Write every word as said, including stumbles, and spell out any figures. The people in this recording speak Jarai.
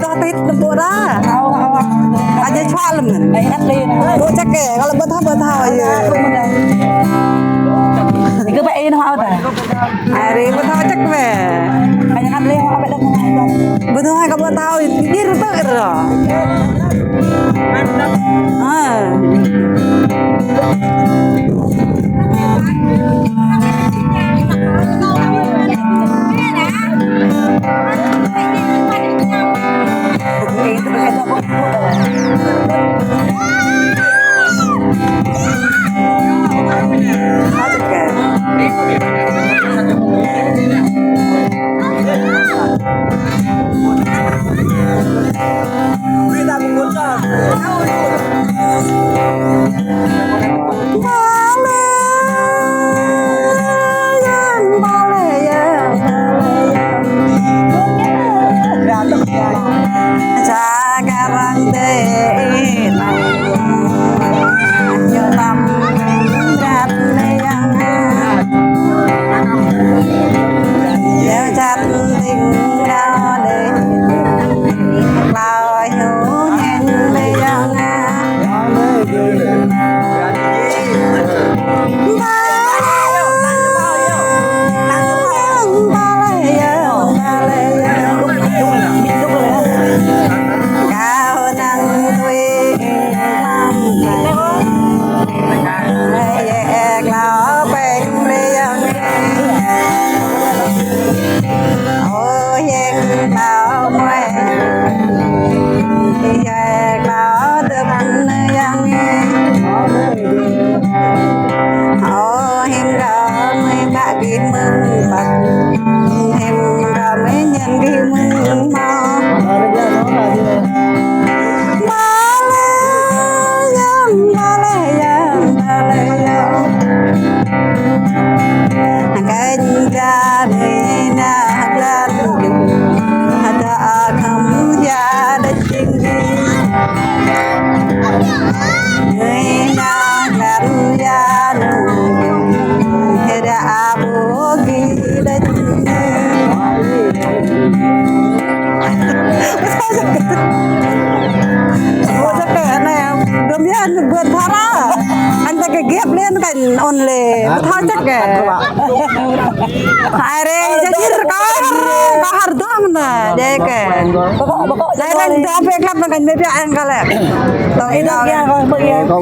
Tah tit nă ƀô̆ đa. Hao, hao, hao. Aja čuă lĕ mơ̆n. Ai, ăt lĕ. Ƀu čăk kơ, kơ ƀu thâo, ƀu thâo aja. Hao, hao, hao. Ih kơ ƀai ih nao hao ta. Ari ƀu thâo čăk ƀe. Kơ ñu ăt lĕ hao ƀe đah. Ƀu thâo kơ ƀu thâo, ih rơtơ rơ. Ha. Ƀu thâo čăk kơ anai, đơm yơh, ƀu thâo ră. Anh ta kơ gep lên kơ ôn lĕ. Ƀu thâo čăk kơ. Hai rê, jadi kơ, kơ hơdôm nă, jadi kơ. Hai rê, đơm pek lăp kơ mĕ pia anh kơ lĕ. Tong ih đơm.